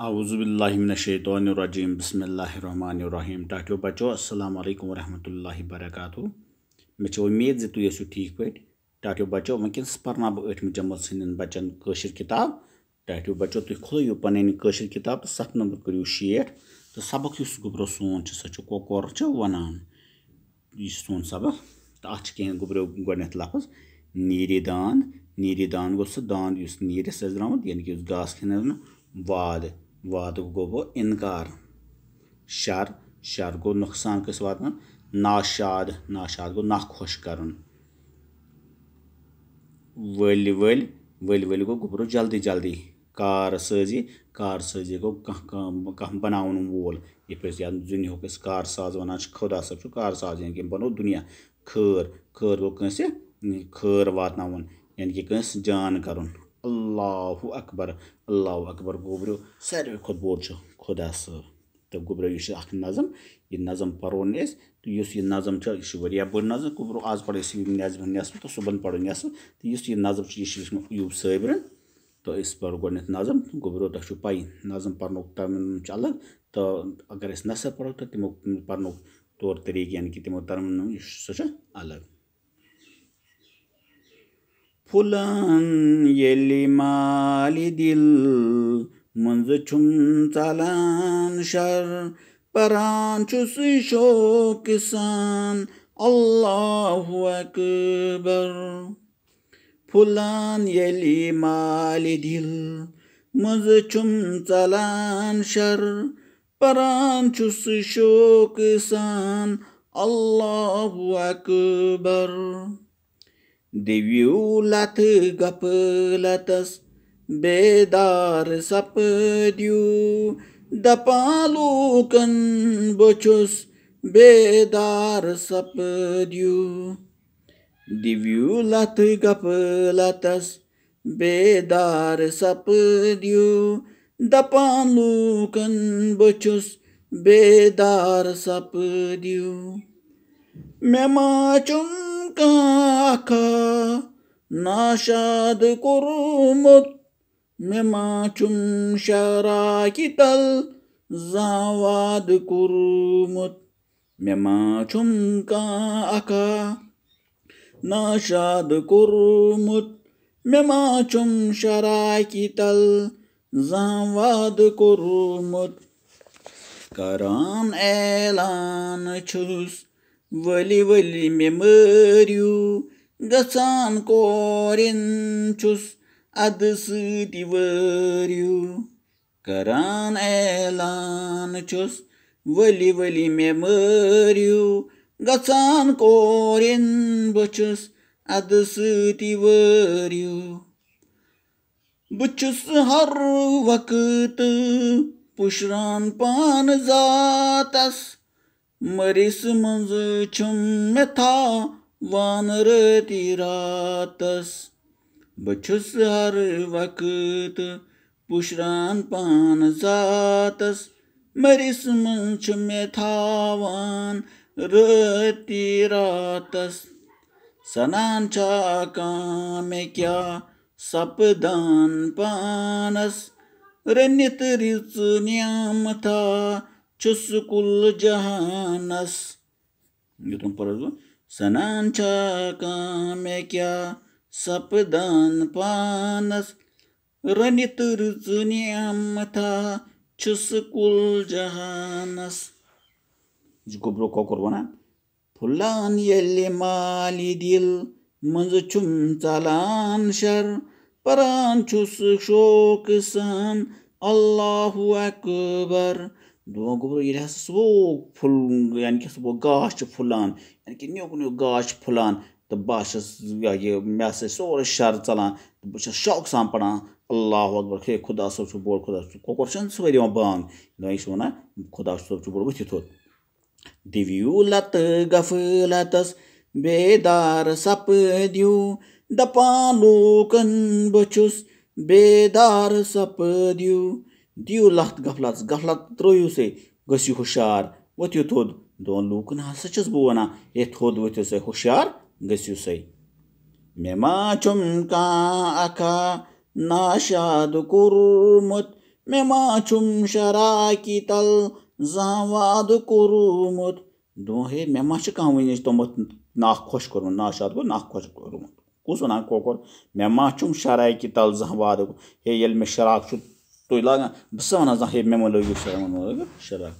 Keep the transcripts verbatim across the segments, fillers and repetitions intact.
اعوذ باللہ من الشیطان الرجیم، بسم اللہ الرحمن الرحیم۔ ٹاٹھیو بچو، السلام علیکم ورحمۃ اللہ وبرکاتہ۔ مےٚ چھِ اُمید زِ تُہۍ ٲسِو ٹھیٖک پٲٹھۍ۔ ٹاٹھیو بچو، وٕنکیٚنَس پَرناو بہٕ ٲٹھمہِ جمٲژ ہٕنٛدٮ۪ن بَچَن کٲشِر کِتاب۔ ٹاٹھیو بچو، تُہۍ کھُلٲیِو پَنٕنۍ کٲشِر کِتاب تہٕ صفہٕ نمبر کٔرِو شیٹھ۔ تہٕ سبق یُس گوٚبرو سون چھُ، سُہ چھُ کۄکُر چھُ وَنان۔ یہِ چھُ سون سبق۔ تہٕ اَتھ چھِ کینٛہہ گوٚبرو گۄڈٕنٮ۪تھ لفظ، نیٖرِ داند۔ نیٖرِ داند گوٚو سُہ داند یُس نیٖرِس آسہِ درٛامُت، یعنی کہِ یُس گاسہٕ کھٮ۪نہٕ آسہِ نہٕ۔ واد، واد گوٚو اِنکار۔ شر، شر گوٚو نۄقصان کٲنٛسہِ واتناوُن۔ ناشاد، ناشاد گوٚو ناخۄش کرُن۔ ؤلۍ ؤلۍ، ؤلۍ ؤلۍ گوٚو گوٚبرو جلدی جلدی۔ کار سٲزی، کار سٲزی گوٚو کانٛہہ کٲم، کانٛہہ بناوَن وول۔ یِتھ پٲٹھۍ یَتھ دُنیاہُک أسۍ کار ساز وَنان چھِ، خۄدا صٲب چھُ کار ساز، یعنی کہِ أمۍ بنوو دُنیا۔ خٲر، خٲر گوٚو کٲنٛسہِ خٲر واتناوُن، یعنی کہِ کٲنٛسہِ جان کَرُن۔ اللہ اکبر، اللہ اکبر گوٚبرو ساروی کھۄتہٕ بوٚڑ چھُ خۄدا صٲب۔ تہٕ گوٚبرو، یہِ چھُ اکھ نظم، یہِ نظم پَرو نہٕ أسۍ۔ تہٕ یُس یہِ نظم چھُ، یہِ چھُ واریاہ بٔڑ نظم۔ گوٚبرو، آز پَرو أسۍ یہِ نظم نٮ۪صف تہٕ صُبحن پَرو نٮ۪صف۔ تہٕ یُس یہِ نظم چھُ، یہِ چھُ لیوٗکھمُت ایوب صٲبرَن۔ تہٕ أسۍ پَرو گۄڈٕنٮ۪تھ نظم۔ تہٕ گوٚبرو، تۄہہِ چھُو پَیی، نظم پَرنُک تَمَن چھُ الگ۔ تہٕ اگر أسۍ نثر پَرو، تہٕ تِمو پَرنُک طور طریٖقہٕ، یعنی کہِ تِمو تَمَن، یہِ چھُ، سُہ چھُ الگ۔ پھُلان ییٚلہِ مالہِ دِل منٛزٕ چھُم ژَلان شَر، پَران چھُس شوقہٕ سان اللہ اکبر۔ پھُلان ییٚلہِ مالہِ دِل منٛزٕ چھُم ژَلان شَر، پَران چھُس شوقہٕ سان اللہ اکبر۔ دِوِو لَتہٕ غفلتَس، بیدار سَپدِو، دَپان لوٗکَن بہٕ چھُس، بیدار سَپدِو۔ دِوِو لَتہٕ غفلتَس، بیدار سَپدِو، دَپان لوٗکَن بہٕ چھُس، بیدار سَپدِو۔ مےٚ ما چھُم کانٛہہ اکھا ناشاد کوٚرمُت، مےٚ ما چھُم شراکہِ تل زانٛہہ وعدٕ کوٚرمُت۔ مےٚ ما چھُم کانٛہہ اکھا ناشاد کوٚرمُت، مےٚ ما چھُم شراکہِ تل زانٛہہ وعدٕ کوٚرمُت۔ کران اعلان چھُس، ؤلِو ؤلِو مےٚ مٲرِو، گژھان کورٮ۪ن چھُس اَدٕ سۭتۍ وٲرِو۔ کران اعلان چھُس، ؤلِو ؤلِو مےٚ مٲرِو، گژھان کورٮ۪ن بہٕ چھُس اَدٕ سۭتۍ وٲرِو۔ بہٕ چھُس ہر وقتہٕ پُشران پانہٕ ذاتس، مٔرِس منٛزٕ چھُم مےٚ تھاوان رٲتی راتس۔ بہٕ چھُس ہر وقتہٕ پُشران پانہٕ ذاتس، مٔرِس منٛز چھُ مےٚ تھاوان رٲتی راتس۔ سنان چھا کانٛہہ مےٚ کیٛاہ سپدان پانس، رٔنِتھ رٕژ نعمتھا چھُس کُل جہانس۔ یوٚتام پَرس بہٕ، سَنان چھا کانٛہہ مےٚ کیٛاہ سَپدان پانَس، رٔنِتھ رٕژ نعمتھا چھُس کُل جہانَس۔ یہِ چھُ گوٚبرو کۄکُر وَنان، پھُلان ییٚلہِ مالہِ دِل منٛزٕ چھُم ژَلان شَر، پَران چھُس شوقہٕ سان، اللہ اکبر۔ دُعا گوٚبرو، ییٚلہِ ہسا سُہ پھُل، یعنی کہِ سُہ گاسہٕ چھُ پھُلان، یعنی کہِ نیُک نیُک گاسہٕ چھُ پھُلان، تہٕ بہٕ ہا چھَس، یہِ، یہِ، مےٚ ہسا چھُ سورُے شَر ژَلان، تہٕ بہٕ چھَس شوقہٕ سان پَران، اللہ اکبر، ہے خۄدا صٲب چھُ بوٚڑ، خۄدا صٲب چھُ، کۄکُر چھَنہٕ سُہ وَرِ یِوان بانگ، دَپان، یہِ چھُ وَنان، خۄدا صٲب چھُ بوٚڑ، ؤتھِو تھوٚد۔ دِوِو لَتہٕ غفلتَس، بیدار سَپدِو، دَپان لوٗکَن بہٕ چھُس، بیدار سَپدِو۔ دِیِو لَتھ غفلتَس، غفلت ترٛٲیِو سا، گٔژھِو ہُشار، ؤتھِو تھوٚد۔ دَپان لوٗکَن ہسا چھُس بہٕ وَنان، ہے تھوٚد ؤتھِو سا، ہُشار گٔژھِو سا۔ مےٚ ما چھُم کانٛہہ اَکھا ناشاد کوٚرمُت، مےٚ ما چھُم شراکہِ تل زانٛہہ وعدٕ کوٚرمُت؟ دوٚپُن، ہے، مےٚ ما چھُ کانٛہہ وٕنِچ توٚمُت ناخۄش کوٚرمُت، ناشاد گوٚو ناخۄش کوٚرمُت۔ کُس وَنان کۄکُر؟ مےٚ ما چھُم شراکہِ تل زانٛہہ وعدٕ کوٚر؟ ہے، ییٚلہِ مےٚ شراک چھُ تُہۍ لاگان، بہٕ چھُسا وَنان زانٛہہ، ہے، مےٚ مہ لٲگِو شراک، مےٚ مہ لٲگِو شراک۔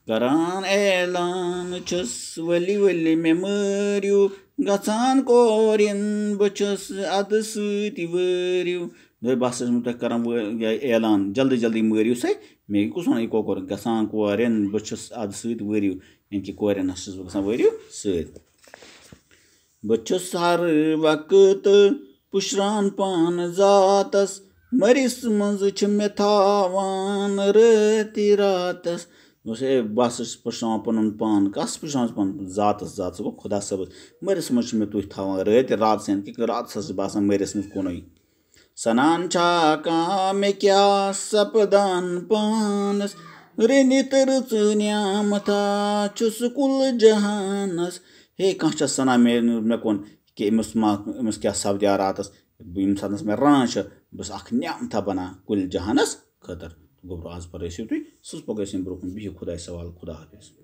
کران اعلان چھُس، ؤلِو ؤلِو مےٚ مٲرِو، گژھان کورٮ۪ن بہٕ چھُس اَدٕ سۭتۍ وٲرِو۔ دوٚپُن، بہٕ ہسا چھُس تۄہہِ کران وٲ-، یہِ اعلان، جلدی جلدی مٲرِو سا، مےٚ کُس وَنان یہِ کۄکُر، گژھان کورٮ۪ن بہٕ چھُس اَدٕ سۭتۍ وٲرِو، یعنی کہِ کورٮ۪ن ہسا چھُس بہٕ گژھان وٲرِو سۭتۍ۔ بہٕ چھُس ہر وقتہٕ پُشران پانہٕ ذاتس، مٔرِس منٛز چھِ مےٚ تھاوان رٲتۍ راتس۔ دوٚپُس، ہے، بہٕ ہسا چھُس پُشراوان پنُن پان۔ کس پُشراوان چھُس پنُن پان؟ ذاتس، ذاتس گوٚو خۄدا صٲبس۔ مٔرِس منٛز چھِ مےٚ تُہۍ تھاوان رٲتۍ راتس، یعنی کہِ راتس ہسا چھُس باسان مٔرِس منٛز کُنُے۔ سنان چھا کانٛہہ مےٚ کیٛاہ سپدان پانس، رٔنِتھ رٕژٕ نعمتھا چھُس کُل جہانس۔ ہے، کانٛہہ چھا سنان مےٚ، مےٚ کُن کہِ أمِس ما، أمِس کیٛاہ سپدیٛا راتس؟ ییٚمہِ ساتنس مےٚ رنان چھِ، بہٕ چھُس اکھ نعمتھا بنان کُلہِ جہانس خٲطرٕ۔ گوٚبرو، از پرو أسۍ یُتُے، سٕژ پکو أسۍ ییٚمہِ برونٛہہ کُن۔ بِہِو خۄدایس حوالہٕ، خدا حافظ۔